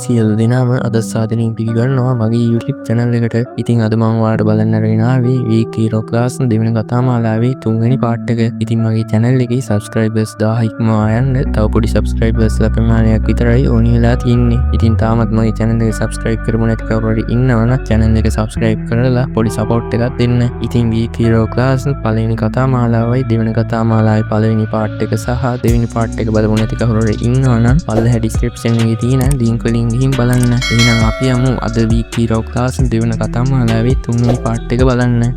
සියලු දෙනාම අද සාදරයෙන් පිළිගන්නවා මගේ YouTube channel එකට. ඉතින් අද මම ඔයාලට බලන්න අරගෙන ආවේ Weak Hero Class දෙවෙනි කතා මාලාවේ තුන්වෙනි පාර්ට් එක. ඉතින් මගේ channel එකේ subscribers 1000 ඉක්මවා යන්න තව පොඩි subscribers ලා ප්‍රමාණයක් විතරයි ඕනි වෙලා තියෙන්නේ. ඉතින් තාමත් මගේ channel එක subscribe කරමු නැති කවුරු හරි ඉන්නවා නම් channel එක subscribe කරලා පොඩි support එකක් දෙන්න. ඉතින් Weak Hero Class පළවෙනි කතා මාලාවයි දෙවෙනි කතා මාලාවේ පළවෙනි පාර්ට් එක සහ දෙවෙනි පාර්ට් එක බලමු නැති කවුරු හරි ඉන්නවා නම් පල්ලෙහා ඩිස්ක්‍රිප්ෂන් එකේ තියෙන ලින්ක් වලින් ගිහින් බලන්න. එහෙනම් අපි යමු අද Weak Hero Class දෙවන කතා මාලාවේ තුන්වෙනි පාර්ට් එක බලන්න.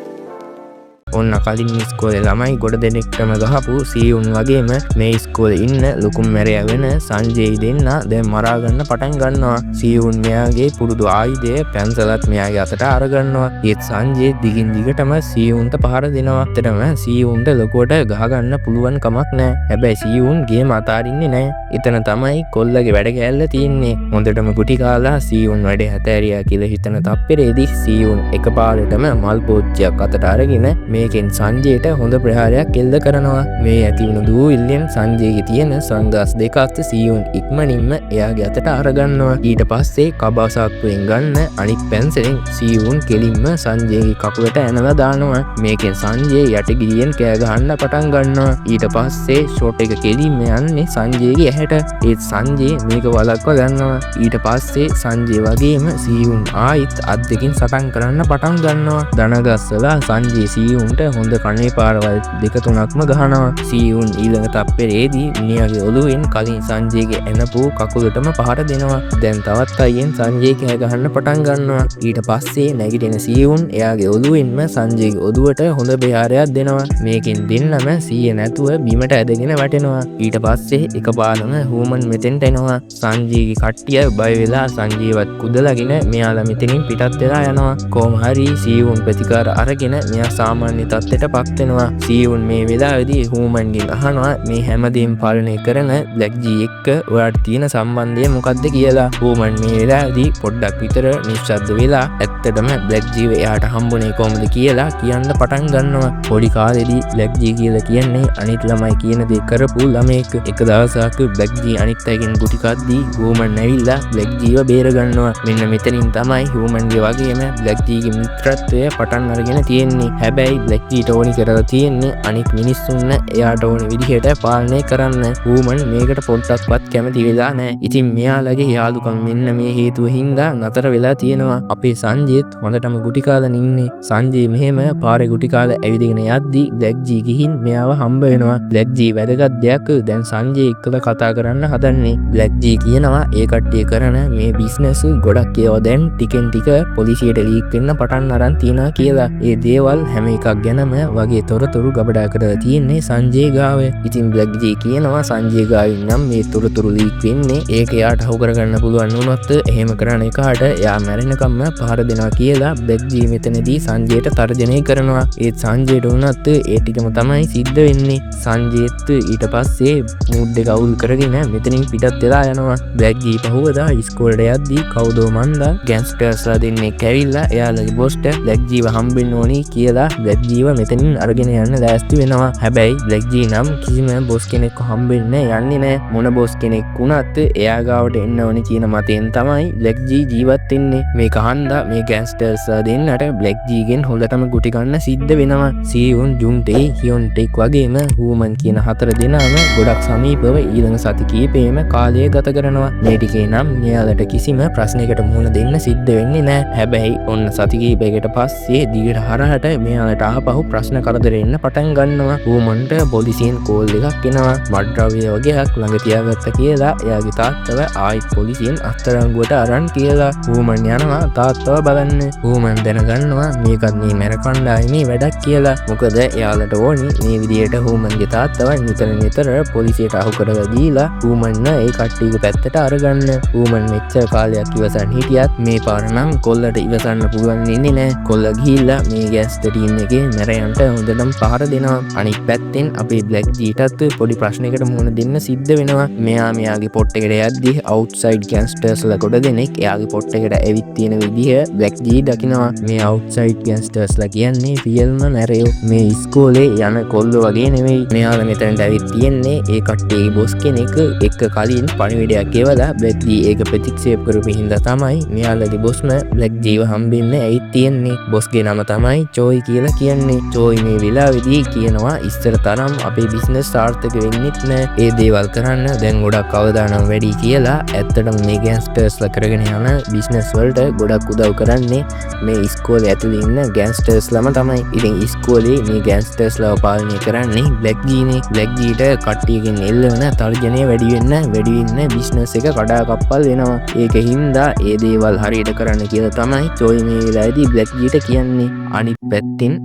ඔන්න කලින් ඉස්කෝලේ ළමයි ගොඩ දෙනෙක්ටම ගහපු සීයුන් වගේම මේ ඉස්කෝලේ ඉන්න ලොකුම මැරයා වෙන සංජේයි දෙන්න දැන් මරා ගන්න පටන් ගන්නවා. සීයුන් මෙයාගේ පුරුදු ආයුධය පැන්සලත් මෙයාගේ අතට අරගන්නවා. ඒත් සංජේ දිගින් දිගටම සීයුන්ට පහර දෙනවා. ඇත්තටම සීයුන්ට ලොකුවට ගහ ගන්න පුළුවන් කමක් නෑ. හැබැයි සීයුන් ගේම අතාරින්නේ නෑ. එතන තමයි කොල්ලගේ වැඩ කෑල්ල තියෙන්නේ. හොඳටම ගුටි කාලා සීයුන් වැඩේ හැතෑරියා කියලා හිතන තප්පරේදී සීයුන් එකපාරටම මල් පෝච්චියක් අතට අරගෙන මේකෙන් සංජේට හොඳ ප්‍රහාරයක් එල්ල කරනවා. මේ ඇති වුණු දූවිල්ලෙන් සංජේගේ තියෙන සන්ග්ලාස් දෙකත් සීයුන් ඉක්මනින්ම එයාගේ අතට අරගන්නවා. ඊට පස්සේ කබාසාක්කුවෙන් ගන්න අනිත් පැන්සලෙන් සීයුන් කෙලින්ම සංජේගේ කකුලට ඇනලා දානවා. මේකෙන් සංජේ යටිගිරියෙන් කෑ ගහන්න පටන් ගන්නවා. ඊට පස්සේ ෂොට් එක කෙලින්ම යන්නේ සංජේගේ ඇහැට. ඒත් සංජේ මේක වළක්ව ගන්නවා. ඊට පස්සේ සංජේ වගේම සීයුන් ආයිත් අත් දෙකින් සටන් කරන්න පටන් ගන්නවා. දනගස්සලා සංජේ සීයුන්ට හොඳ කනේ පාරවල් දෙක තුනක්ම ගහනවා. සීයුන් ඊළඟ තප්පරේදී මිනිහාගේ ඔළුවෙන් කලින් සංජේගේ ඇනපු කකුලටම පහර දෙනවා. දැන් තවත් අයියෙන් සංජේ කෑ ගහන්න පටන් ගන්නවා. ඊට පස්සේ නැගිටින සීයුන් එයාගේ ඔළුවෙන්ම සංජේගේ ඔළුවට හොඳ ප්‍රහාරයක් දෙනවා. මේකෙන් දෙන්නම සීය නැතුව බිමට ඇදගෙන වැටෙනවා. ඊට පස්සේ එකපාරම හූමන් මෙතෙන්ට එනවා. සංජේගේ කට්ටිය බය වෙලා සංජේවත් කුදලාගෙන මෙයාලා මෙතනින් පිටත් වෙලා යනවා. කොහොම හරි සීයුන් ප්‍රතිකාර අරගෙන මෙයා සාමාන්‍ය තත්ත්වයට පත් වෙනවා. සීයුන් මේ වෙලාවේදී හූමන්ගෙන් අහනවා මේ හැමදේම පාලනය කරන බ්ලැක් ජී එක්ක ඔයාට තියෙන සම්බන්ධය මොකද්ද කියලා. හූමන් මේ වෙලාවේදී පොඩ්ඩක් විතර නිශ්ශබ්ද වෙලා ඇත්තටම බ්ලැක් ජීව එයාට හම්බුනේ කොහොමද කියලා කියන්න පටන් ගන්නවා. පොඩි කාලේදී බ්ලැක් ජී කියලා කියන්නේ අනිත් ළමයි කියන දේ කරපු ළමයෙක්. එක දවසක් බ්ලැක් ජී අනිත් අයගෙන් ගුටි කද්දී හූමන් ඇවිල්ලා බ්ලැක් ජීව බේර ගන්නවා. මෙන්න මෙතනින් තමයි හූමන්ගේ වගේම බ්ලැක් ජීගේ මිත්‍රත්වය පටන් අරගෙන තියෙන්නේ. හැබැයි බ්ලැක් ජීට ඕනි කරලා තියෙන්නේ අනිත් මිනිස්සුන්න එයාට ඕන විදිහට පාලනය කරන්න. හූමන් මේකට පොඩ්ඩක්වත් කැමති වෙලා නෑ. ඉතින් මෙයාලගේ යාළුකම් මෙන්න මේ හේතුව හින්දා නතර වෙලා තියෙනවා. අපේ සංජේත් හොඳටම ගුටි කාලා ඉන්නේ. සංජේ මෙහෙම පාරේ ගුටි කාලා ඇවිදගෙන යද්දී බ්ලැක් ජී ගිහින් මෙයාව හම්බ වෙනවා. බ්ලැක් ජී වැදගත් දෙයක් දැන් සංජේ එක්කලා කතා කරන්න හදන්නේ. බ්ලැක් ජී කියනවා ඒ කට්ටිය කරන මේ බිස්නස් ගොඩක් ඒවා දැන් ටිකෙන් ටික පොලිසියට ලීක් වෙන්න පටන් අරන් තියෙනවා කියලා. ඒ දේවල් හැම එකක් ගැනම වගේ තොරතුරු ගබඩා කරලා තියෙන්නේ සංජේ ගාව. ඉතින් බ්ලැක් ජී කියනවා සංජේ ගාවින් නම් මේ තොරතුරු ලීක් වෙන්නේ ඒක එයාට අහු කරගන්න පුළුවන් වුණොත් එහෙම කරන එකාට එයා මැරෙනකම්ම පහර දෙනවා කියලා බ්ලැක් ජී මෙතනදී සංජේට තර්ජනය කරනවා. ඒත් සංජේට වුණත් ඒ ටිකම තමයි සිද්ධ වෙන්නේ. සංජේත් ඊට පස්සේ මූඩ් එක අවුල් කරගෙන මෙතනින් පිටත් වෙලා යනවා. බ්ලැක් ජී පහුවදා ඉස්කෝලේට යද්දී කවුදෝ මන්දා ගෑන්ග්ස්ටර්ස්ලා දෙන්නෙක් ඇවිල්ලා එයාලගේ බොස්ට බ්ලැක් ජීව හම්බෙන්න ඕනි කියලා බ්ලැක් ජීව මෙතනින් අරගෙන යන්න ලෑස්ති වෙනවා. හැබැයි බ්ලැක් ජී නම් කිසිම බොස් කෙනෙක්ව හම්බෙන්න යන්නේ නෑ. මොන බොස් කෙනෙක් වුණත් එයා ගාවට එන්න ඕනි කියන මතයෙන් තමයි බ්ලැක් ජී ජීවත් වෙන්නේ. මේක හන්දා මේ ගෑන්ග්ස්ටර්ස්ලා දෙන්නට බ්ලැක් ජීගෙන් හොඳටම ගුටි කන්න සිද්ධ වෙනවා. සීයුන්, ජුන්ටේ, හියොන්ටෙක් වගේම හූමන් කියන හතර දෙනාම ගොඩක් සමීපව ඊළඟ සති කීපෙම කාලය ගත කරනවා. මේ ටිකේ නම් මෙයාලට කිසිම ප්‍රශ්නයකට මුහුණ දෙන්න සිද්ධ වෙන්නේ නෑ. හැබැයි ඔන්න සති කීපයකට පස්සේ දිගට හරහට මෙයාලට ආපහු ප්‍රශ්න කරදර එන්න පටන් ගන්නවා. හූමන්ට පොලිසියෙන් කෝල් එකක් එනවා. මඩ්‍රව්‍ය වගේක් ළඟ තියාගත්ත කියලා එයාගේ තාත්තව ආයිත් පොලිසියෙන් අත්අඩංගුවට අරන් කියලා. හූමන් යනවා තාත්තව බලන්න. හූමන් දැනගන්නවා මේකත් මේ මැර කණ්ඩායමේ වැඩක් කියලා. මොකද එයාලට ඕනි මේ විදියට හූමන්ගේ තාත්තව නිතර නිතර පොලිසියට අහු කරලා දීලා හූමන්ව ඒ කට්ටියගේ පැත්තට අරගන්න. හූමන් මෙච්චර කාලයක් ඉවසන් හිටියත් මේ පාර නම් කොල්ලට ඉවසන්න පුළුවන් වෙන්නේ නෑ. කොල්ල ගිහිල්ලා මේ ගෑස්ටර් ටීම් එකේ වගේ මැරයන්ට හොඳටම පහර දෙනවා. අනිත් පැත්තෙන් අපේ බ්ලැක් ජීටත් පොඩි ප්‍රශ්නයකට මුහුණ දෙන්න සිද්ධ වෙනවා. මෙයා මෙයාගේ පොට් එකට යද්දි අවුට්සයිඩ් ගෑන්ග්ස්ටර්ස්ලා ගොඩ දෙනෙක් එයාගේ පොට් එකට ඇවිත් තියෙන විදිහ බ්ලැක් ජී දකිනවා. මේ අවුට්සයිඩ් ගෑන්ග්ස්ටර්ස්ලා කියන්නේ රියල්ම මැරයෝ. මේ ඉස්කෝලේ යන කොල්ලෝ වගේ නෙවෙයි. මෙයාලා මෙතනට ඇවිත් තියෙන්නේ ඒ කට්ටියගේ බොස් කෙනෙක් එක්ක කලින් පණිවිඩයක් එවලා බ්ලැක් ජී ඒක ප්‍රතික්ෂේප කරපු හින්දා තමයි මෙයාලගේ බොස්ම බ්ලැක් ජීව හම්බෙන්න ඇවිත් තියෙන්නේ. බොස්ගේ නම තමයි චෝයි කියලා කියන්නේ. චෝයි මේ වෙලාවේදී කියනවා ඉස්සර තරම් අපේ බිස්නස් සාර්ථක වෙන්නෙත් නෑ. ඒ දේවල් කරන්න දැන් ගොඩක් අවදානම් වැඩි කියලා. ඇත්තටම මේ ගෑන්ග්ස්ටර්ස්ලා කරගෙන යන බිස්නස් වලට ගොඩක් උදව් කරන්නේ මේ ඉස්කෝලේ ඇතුලේ ඉන්න ගෑන්ග්ස්ටර්ස්ලාම තමයි. ඉතින් ඉස්කෝලේ මේ ගෑන්ග්ස්ටර්ස්ලාව පාලනය කරන්නේ බ්ලැක් ජීනේ. බ්ලැක් ජීට කට්ටියකින් එල්ලවන තර්ජනය වැඩි වෙන්න වැඩි වෙන්න බිස්නස් එක කඩාකප්පල් වෙනවා. ඒක හින්දා ඒ දේවල් හරියට කරන්න කියලා තමයි චෝයි මේ වෙලාවේදී බ්ලැක් ජීට කියන්නේ. අනිත් පැත්තෙන්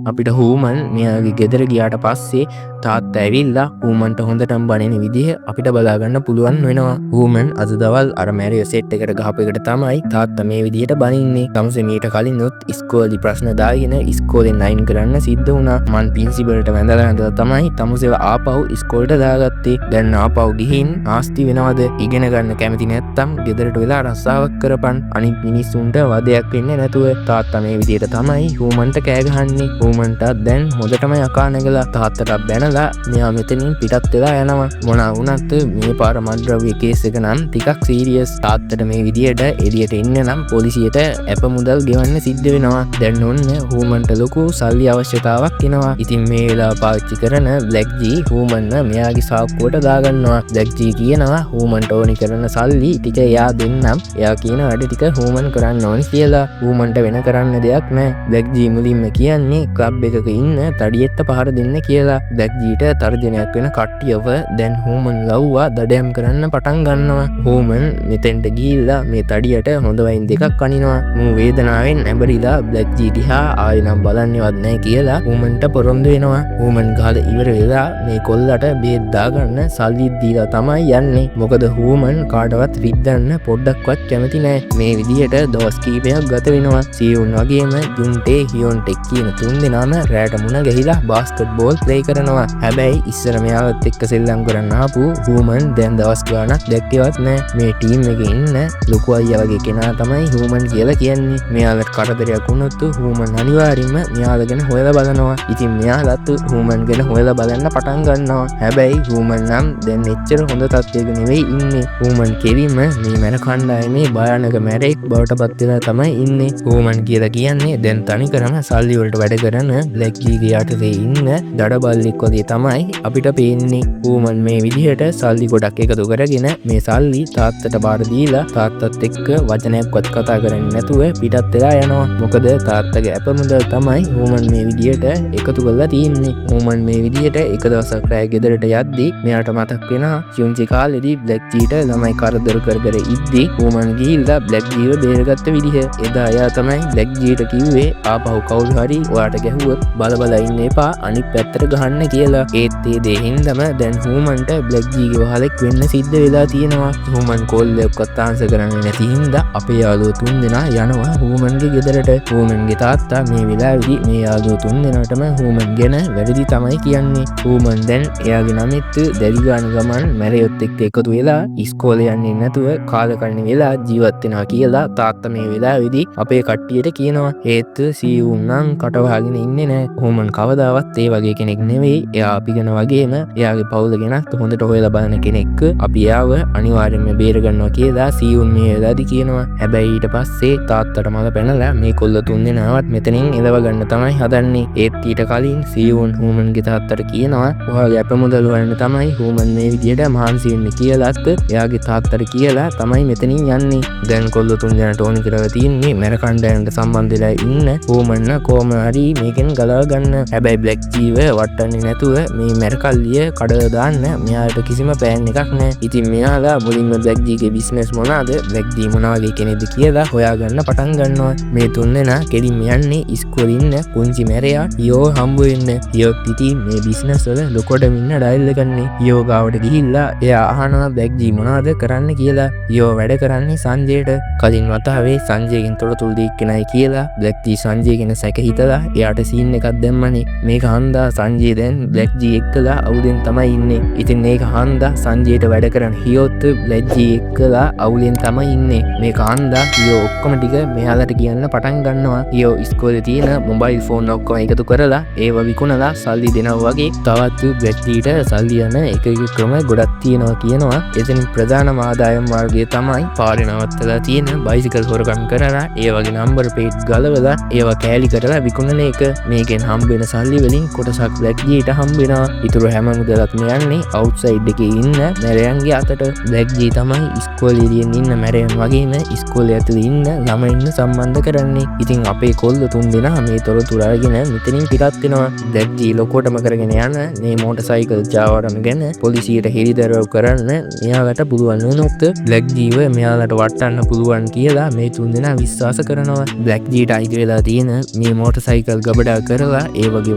අපිට හූමන් මෙයාගේ ගෙදර ගියාට පස්සේ තාත්තා ඇවිල්ලා හූමන්ට හොඳටම බනින විදිහ අපිට බලාගන්න පුළුවන් වෙනවා. හූමන් අද දවල් අර මැරියෝ සෙට් එකට ගහපු එකට තමයි තාත්තා මේ විදිහට බනින්නේ. තමසේ මීට කලිනුත් ඉස්කෝලේ ප්‍රශ්න දාගෙන ඉස්කෝලෙන් අයින් කරන්න සිද්ධ වුණා. මං ප්‍රින්සිපල්ට වැඳලා වැඳලා තමයි තමුසේව ආපහු ඉස්කෝලේට දාගත්තේ. දැන් ආපහු ගිහින් ආස්ති වෙනවද? ඉගෙන ගන්න කැමති නැත්තම් ගෙදරට වෙලා රස්සාවක් කරපන්. අනිත් මිනිස්සුන්ට වදයක් වෙන්නේ නැතුව. තාත්තා මේ විදිහට තමයි හූමන්ට කෑ ගහන්නේ. හූමන්ටත් දැන් හොඳටම යකා නැගලා තාත්තටත් බැනලා මෙයා මෙතනින් පිටත් වෙලා යනවා. මොනවා වුණත් මේ පාර මත්ද්‍රව්‍ය කේස් එක නම් ටිකක් සීරියස්. තාත්තට මේ විදියට එළියට එන්න නම් පොලිසියට ඇප මුදල් ගෙවන්න සිද්ධ වෙනවා. දැන් ඔන්න හූමන්ට ලොකු සල්ලි අවශ්‍යතාවක් එනවා. ඉතින් මේ වෙලාව පාවිච්චි කරන බ්ලැක් ජී හූමන්ව මෙයාගේ සාක්කුවට දාගන්නවා. බ්ලැක් ජී කියනවා හූමන්ට ඕනි කරන සල්ලි ටික එයා දෙන්නම්, එයා කියන වැඩ ටික හූමන් කරන්න ඕනි කියලා. හූමන්ට වෙන කරන්න දෙයක් නෑ. බ්ලැක් ජී මුලින්ම කියන්නේ ක්ලබ් එකක ඉන්න තඩියෙත්ත පහර දෙන්න කියලා. බ්ලැක් ජීට තර්ජනයක් වෙන කට්ටියව දැන් හූමන් ලව්වා දඩයම් කරන්න පටන් ගන්නවා. හූමන් මෙතෙන්ට ගිහිල්ලා මේ තඩියට හොඳ වයින් දෙකක් අනිනවා. මූ වේදනාවෙන් ඇඹරිලා බ්ලැක් ජී දිහා ආයෙ නම් බලන්නේවත් නෑ කියලා හූමන්ට පොරොන්දු වෙනවා. හූමන් ගහලා ඉවර වෙලා මේ කොල්ලට බේත් දාගන්න සල්ලිත් දීලා තමයි යන්නේ. මොකද හූමන් කාටවත් රිද්දන්න පොඩ්ඩක්වත් කැමති නෑ. මේ විදිහට දවස් කීපයක් ගත වෙනවා. සියුන් වගේම ජුන්ටේ හියොන්ටෙක් කියන තුන් දෙනාම රෑට මුණ ගැහිලා බාස්කට් බෝල් ප්ලේ කරනවා. හැබැයි ඉස්සර මෙයාලත් එක්ක සෙල්ලම් කරන්න ආපු හූමන් දැන් දවස් ගාණක් දැක්කේවත් නෑ. මේ ටීම් එකේ ඉන්න ලොකු අයියා වගේ කෙනා තමයි හූමන් කියලා කියන්නේ. මෙයාලට කරදරයක් වුණොත් හූමන් අනිවාර්යයෙන්ම මෙයාලා ගැන හොයලා බලනවා. ඉතින් මෙයාලත් හූමන් ගැන හොයලා බලන්න පටන් ගන්නවා. හැබැයි හූමන් නම් දැන් එච්චර හොඳ තත්ත්වයක නෙවෙයි ඉන්නේ. හූමන් කෙලින්ම මේ මැර කණ්ඩායමේ භයානක මැරෙක් බවට පත් වෙලා තමයි ඉන්නේ. හූමන් කියලා කියන්නේ දැන් තනිකරම සල්ලි වලට වැඩ කරන බ්ලැක් ජීගේ යටතේ ඉන්න දඩ බල්ලෙක් වගේ තමයි අපිට පේන්නේ. හූමන් මේ විදිහට සල්ලි ගොඩක් එකතු කරගෙන මේ සල්ලි තාත්තට බාර දීලා තාත්තත් එක්ක වචනයක්වත් කතා කරන්නේ නැතුව පිටත් වෙලා යනවා. මොකද තාත්තගේ ඇප මුදල් තමයි හූමන් මේ විදිහට එකතු කරලා තියෙන්නේ. හූමන් මේ විදිහට එක දවසක් රෑ ගෙදරට යද්දි මෙයාට මතක් වෙනවා චුංචි කාලෙදි බ්ලැක් ජීට ළමයි කරදර කර කර ඉද්දි හූමන් ගිහිල්ලා බ්ලැක් ජීව බේරගත්ත විදිහ. එදා එයා තමයි බ්ලැක් ජීට කිව්වේ ආපහු කවුරු හරි ඔයාට ගැහුවොත් බල බල ඉන්න එපා, අනිත් පැත්තට ගහන්න කියලා. ඒත් ඒ දේ හින්දාම දැන් හූමන්ට බ්ලැක් ජීගේ වහලෙක් වෙන්න සිද්ධ වෙලා තියෙනවා. හූමන් කෝල් එකක්වත් ආන්සර් කරන්නේ නැති හින්දා අපේ යාළුවෝ තුන් දෙනා යනවා හූමන්ගේ ගෙදරට. හූමන්ගේ තාත්තා මේ වෙලාවේදී මේ යාළුවෝ තුන් දෙනාටම හූමන් ගැන වැරදි තමයි කියන්නේ. හූමන් දැන් එයාගේ නමෙත් දැඩි ගාන ගමන් මැරයොත් එක්ක එකතු වෙලා ඉස්කෝලේ යන්නේ නැතුව කාලකන්ණි වෙලා ජීවත් වෙනවා කියලා තාත්තා මේ වෙලාවේදී අපේ කට්ටියට කියනවා. ඒත් සීවුන් නම් කට වහගෙන ඉන්නේ නෑ. හූමන් කවදාවත් ඒ වගේ කෙනෙක් නෙවෙයි. එයා අපි ගැන වගේම එයාගේ පවුල ගැනත් හොඳට හොයලා බලන කෙනෙක්. අපි එයාව අනිවාර්යයෙන්ම බේරගන්නවා කියලා සීවුන් මේ වෙලාවේදී කියනවා. හැබැයි ඊට පස්සේ තාත්තට මල පැනලා මේ කොල්ල තුන් දෙනාවත් මෙතනින් එලව ගන්න තමයි හදන්නේ. ඒත් ඊට කලින් සීවුන් හූමන්ගේ තාත්තට කියනවා ඔයාගේ අප මුදල් හොයන්න තමයි හූමන් මේ විදියට මහන්සි වෙන්නේ කියලාත් එයාගේ තාත්තට කියලා තමයි මෙතනින් යන්නේ. දැන් කොල්ල තුන් දෙනාට ඕනි කරලා තියෙන්නේ මැර කණ්ඩායමට සම්බන්ධ වෙලා ඉන්න හූමන්න කොහොම හරි මේකෙන් ගලව ගන්න. හැබැයි බ්ලැක් ජීව වට්ටන්නේ නැතුව මේ මැර කල්ලිය කඩලා දාන්න මෙයාට කිසිම ප්ලෑන් එකක් නෑ. ඉතින් මෙයාලා මුලින්ම බ්ලැක් ජීගේ බිස්නස් මොනවාද, බ්ලැක් ජී මොන වගේ කෙනෙක්ද කියලා හොයාගන්න පටන් ගන්නවා. මේ තුන් දෙනා කෙලින්ම යන්නේ ඉස්කෝලේ ඉන්න පුංචි මැරයා හියෝ හම්බ වෙන්න. හියොත් ඉතින් මේ බිස්නස් වල ලොකොටම ඉන්න ඩයිල් එකන්නේ. හියෝ ගාවට ගිහිල්ලා එයා අහනවා බ්ලැක් ජී මොනවද කරන්න කියලා. හියෝ වැඩ කරන්නේ සංජේට. කලින් වතාවේ සංජයගෙන් තොරතුරු දීක්කනයි කියලා බ්ලැක් ජී සංජය ගැන සැක හිතලා එයාට සීන් එකක් දැම්මනේ. මේක හන්දා සංජේ දැන් බ්ලැක් ජී එක්කලා අවුලෙන් තමයි ඉන්නේ. ඉතින් ඒක හන්දා සංජේට වැඩ කරන හියොත් බ්ලැක් ජී එක්කලා අවුලෙන් තමයි ඉන්නේ. මේක හන්දා හියෝ ඔක්කොම ටික මෙයාලට කියන්න පටන් ගන්නවා. හියෝ ඉස්කෝලේ තියෙන මොබයිල් ෆෝන් ඔක්කොම එකතු කරලා ඒවා විකුණලා සල්ලි දෙනවා වගේ තවත් බ්ලැක් ජීට සල්ලි යන එක එක ක්‍රම ගොඩක් තියෙනවා කියනවා. එතනින් ප්‍රධානම ආදායම් මාර්ගය තමයි පාරේ නවත්තලා තියෙන බයිසිකල් හොරකම් කරලා ඒ වගේ නම්බර් ප්ලේට් ගලවලා ඒවා කෑලි කරලා විකුණන එක. මේකෙන් හම්බෙන සල්ලි වලින් කොටසක් බ්ලැක් ජීට හම්බෙනවා. ඉතුරු හැම මුදලක්ම යන්නේ අවුට්සයිඩ් එකේ ඉන්න මැරයන්ගේ අතට. බ්ලැක් ජී තමයි ඉස්කෝලේ එළියෙන් ඉන්න මැරයන් වගේම ඉස්කෝලේ ඇතුලේ ඉන්න ළමයින්ව සම්බන්ධ කරන්නේ. ඉතින් අපේ කොල්ල තුන් දෙනා මේ තොරතුරු අරගෙන මෙතනින් පිටත් වෙනවා. බ්ලැක් ජී ලොකෝටම කරගෙන යන මේ මෝටර් සයිකල් ජාවාරම ගැන පොලිසියට හෙළිදරව් කරන්න මෙයාලට පුළුවන් වුණොත් බ්ලැක් ජීව මෙයාලට වට්ටන්න පුළුවන් කියලා මේ තුන් දෙනා විශ්වාස කරනවා. බ්ලැක් ජීට අයිති වෙලා තියෙන මේ මෝටර් සයිකල් ගබඩා කරලා ඒ වගේ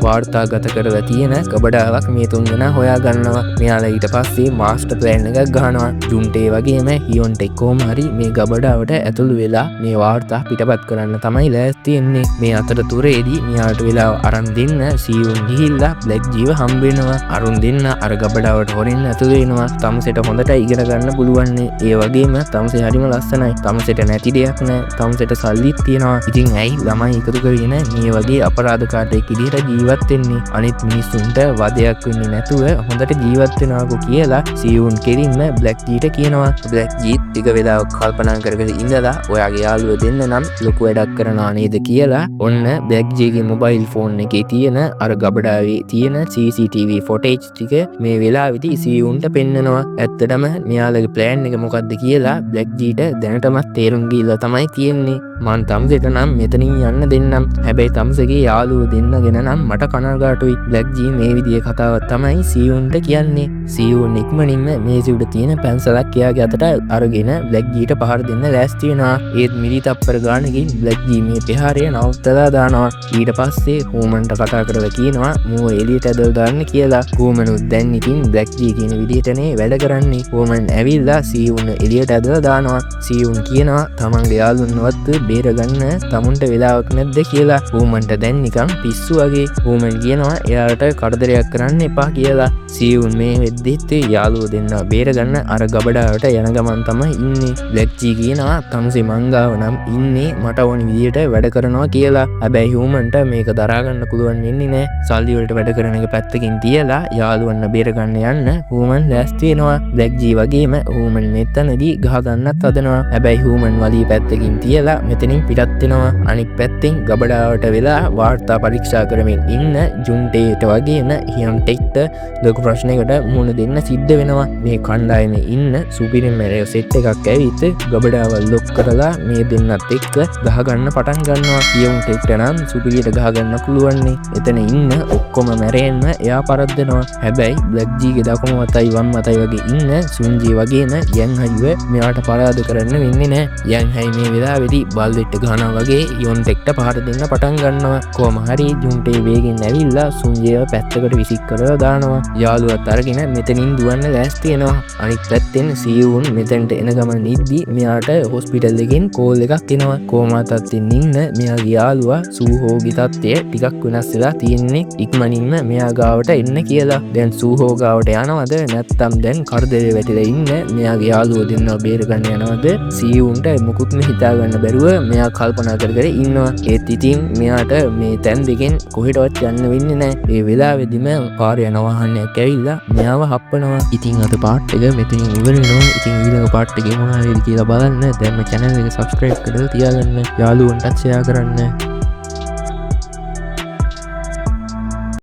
වාර්තාගත කරලා තියෙන ගබඩාවක් මේ තුන් දෙනා හොයා ගන්නවා. මෙයාලා ඊට පස්සේ මාස්ටර් ප්ලෑන් එකක් ගහනවා. ජුන්ටේ වගේම හියොන්ටෙක් කොහොම හරි මේ ගබඩාවට ඇතුළු වෙලා මේ වාර්තා පිටපත් කරන්න තමයි ලෑස්ති වෙන්නේ. මේ අතරතුරේදී මෙයාට වෙලාව අරන් දෙන්න සීයුන් ගිහිල්ලා බ්ලැක් ජීව හම්බ වෙනවා. අරුන් දෙන්න අර ගබඩාවට හොරෙන් ඇතුළු වෙනවා. තමුසෙට හොඳට ඉගෙන ගන්න පුළුවන්නේ. ඒ වගේම තමුසේ හරිම ලස්සනයි. තමුසෙට නැති දෙයක් නෑ. තමුසෙට සල්ලිත් තියෙනවා. ඉතින් ඇයි ළමයි එකතු කරගෙන මේ වගේ අපරාධකාරයෙක් විදිහට ජීවත් වෙන්නේ? අනිත් මිනිස්සුන්ට වදයක් වෙන්නේ නැතුව හොඳට ජීවත් වෙනවාකෝ කියලා සීයුන් කෙලින්ම බ්ලැක් ජීට කියනවා. බ්ලැක් ජීත් ටික වෙලාවක් කල්පනා කර කර ඉඳලා ඔයාගේ යාළුවෝ දෙන්න නම් ලොකු වැඩක් කරනවා නේද කියලා ඔන්න බ්ලැක් ජීගේ මොබයිල් ෆෝන් එකේ තියෙන අර ගබඩාවේ තියෙන CCTV footage ටික මේ වෙලාවේදී සීයුන්ට පෙන්නනවා. ඇත්තටම මෙයාලගේ ප්ලෑන් එක මොකද්ද කියලා බ්ලැක් ජීට දැනටමත් තේරුම් ගිහිල්ලා තමයි තියෙන්නේ. මං තමුසෙට නම් මෙතනින් යන්න දෙන්නම්. හැබැයි තමුසෙගේ යාළුවෝ දෙන්න ගැන නම් මට කනගාටුයි. බ්ලැක් ජී මේ විදිහේ කතාවක් තමයි සීයුන්ට කියන්නේ. සීයුන් ඉක්මනින්ම මේසෙ උඩ තියෙන පැන්සලක් එයාගේ අතට අරගෙන බ්ලැක් ජීට පහර දෙන්න ලෑස්ති වෙනවා. ඒත් මිලි තප්පර ගානකින් බ්ලැක් ජී මේ ප්‍රහාරය නවත්තලා දානවා. ඊට පස්සේ හූමන්ට කතා කරලා කියනවා මුව එළියට ඇදලා දාන්න කියලා. හූමනුත් දැන් ඉතින් බ්ලැක් ජී කියන විදිහටනේ වැඩ කරන්නේ. හූමන් ඇවිල්ලා සීයුන් එළියට ඇදලා දානවා. සීයුන් කියනවා තමන්ගේ යාළුවන්වත් බේරගන්න තමුන්ට වෙලාවක් නැද්ද කියලා. හූමන්ට දැන් නිකන් පිස්සු වගේ. හූමන් කියනවා එයාට කරදරයක් කරන්න එපා කියලා. සීයුන් මේ වෙද්දිත් යාළුවෝ දෙන්නා බේරගන්න අර ගබඩාවට යන ගමන් තමයි ඉන්නේ. බ්ලැක් ජී කියනවා තමුසේ මං ගාව නම් ඉන්නේ මට ඕනි විදියට වැඩ කරනවා කියලා. හැබැයි හූමන්ට මේක දරා ගන්න පුළුවන් වෙන්නේ නෑ. සල්ලි වලට වැඩ කරන එක පැත්තකින් තියලා යාළුවන්ව බේරගන්න යන්න හූමන් ලෑස්ති වෙනවා. බ්ලැක් ජී වගේම හූමන් මෙතනදී ගහ ගන්නත් හදනවා. හැබැයි හූමන් වලිය පැත්තකින් තියලා මෙතනින් පිටත් වෙනවා. අනික් පැත්තෙන් ගබඩාවට වෙලා වාර්තා පරීක්ෂා කරමින් ඉන්න ජුන්ටේට වගේම හියන්ටෙක්ට ලොකු ප්‍රශ්නයකට මුහුණ දෙන්න සිද්ධ වෙනවා. මේ කණ්ඩායමේ ඉන්න සුපිරිම මැරයෝ සෙට් එකක් ඇවිත් ගබඩාවල් ලොක් කරලා මේ දෙන්නත් එක්ක ගහ ගන්න පටන් ගන්නවා. හියන්ටෙක්ට නම් සුපිරියට ගහ ගන්න පුළුවන්නේ. එතන ඉන්න ඔක්කොම මැරෙන්න එයා පරද්දනවා. හැබැයි බ්ලැක් ජීගේ දකුණු අතයි වම් අතයි වගේ ඉන්න සුන්ජී වගේම යන් හයිව මෙයාට පරාද කරන්න වෙන්නේ නෑ. යන් හයි මේ වෙලාවේදී බල්ලෙක්ට ගහනවා වගේ යොන්ටෙක්ට පහර දෙන්න පටන් ගන්නවා. කොහොම හරි ජුන්ටේ වේගෙන් ඇවිල්ලා සුන්ජේව පැත්තකට විසික් කරලා දානවා. යාළුවත් අරගෙන මෙතනින් දුවන්න ලෑස්ති වෙනවා. අනිත් පැත්තෙන් සීවුන් මෙතනට එන ගමන් ඉද්දි මෙයාට හොස්පිටල් එකෙන් කෝල් එකක් එනවා. කෝමා තත්ත්වෙන් ඉන්න මෙයාගේ යාළුවා සූහෝගේ තත්ත්වය ටිකක් වෙනස් වෙලා තියෙන්නේ. ඉක්මනින්ම මෙයා ගාවට එන්න කියලා. දැන් සූහෝ ගාවට යනවද නැත්නම් දැන් කරදරේ වැටිලා ඉන්න මෙයාගේ යාළුවෝ දෙන්නව බේරගන්න යනවද? සීවුන්ට මුකුත්ම හිතා ගන්න බැරුව මෙයා කල්පනා කර කර ඉන්නවා. ඒත් ඉතින් මෙයාට මේ තැන් දෙකෙන් කොහෙටවත් යන්න වෙන්නේ නැහැ. ඒ වෙලාවෙදිම පාරේ යන වාහනයක් ඇවිල්ලා මෙයාව හප්පනවා. ඉතින් අද පාර්ට් එක මෙතනින් ඉවර වෙනවා. ඉතින් ඊළඟ පාර්ට් එකේ මොනවා වේද කියලා බලන්න දැන්ම channel එක subscribe කරලා තියාගන්න. යාළුවන්ටත් share කරන්න.